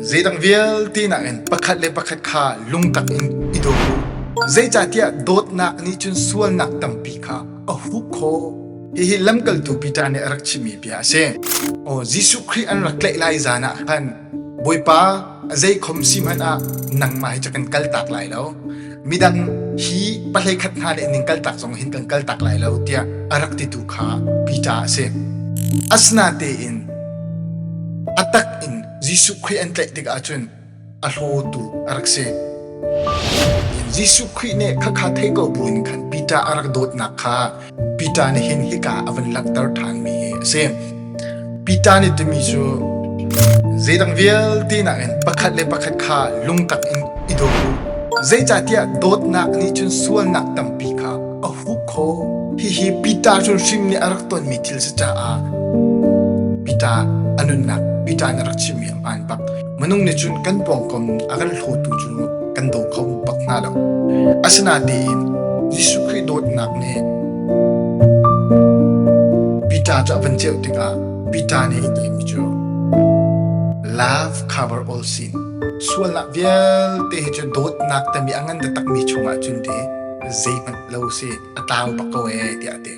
Zeidang vialte nakin pakhat le pakhat kha lungtak in i daw u. Zeicahtiah dawtnak nih cun sualnak tampi kha a hup khawh. Hihi lamkaltu Peter nih a rak chimmi bia a si. Aw, Jesuh Khrih an rak tlaih lai zan ah khan Bawipa, a zeikhom si hmanh ah nangmah hi cu kan kaltak lai lo. Midang hi pahleikhat hna nih ning kaltak zong hin kan kaltak lai lo tiah a rak titu kha Peter a si. Asinatein a tak in Jesuh Khrih an tlaih tikah cun a hlawtu a rak si. Jesuh Khrih nih khakha thei ko buin khan Peter a rak dawtnak kha Peter nih hin hika a van langhter ṭhanmi hi a si. Peter nih timi cu zeidang vialte nakin pakhat le pakhat kha lungtak in i daw u. Zeicahtiah dawtnak nih cun sualnak tampi kha a hup khawh. Hihi Peter hrimhrim nih a rak tonmi thil si caah Peter a nunnak Peter nih a rak chimmi a hmaan bak. Minung nih cun kan pawngkam a kan hlawtu cu kan daw kho bak hna lo. Asinain Jesuh Khrih dawtnak nih Peter cu a van ceuh tikah Peter nih a timi cu love cover all sin. Sualnak vialte hi cu dawtnak timi a ngan taktakmi chungah cun ti zeihmanh lo si a tlau bak ko ee tiah a ti.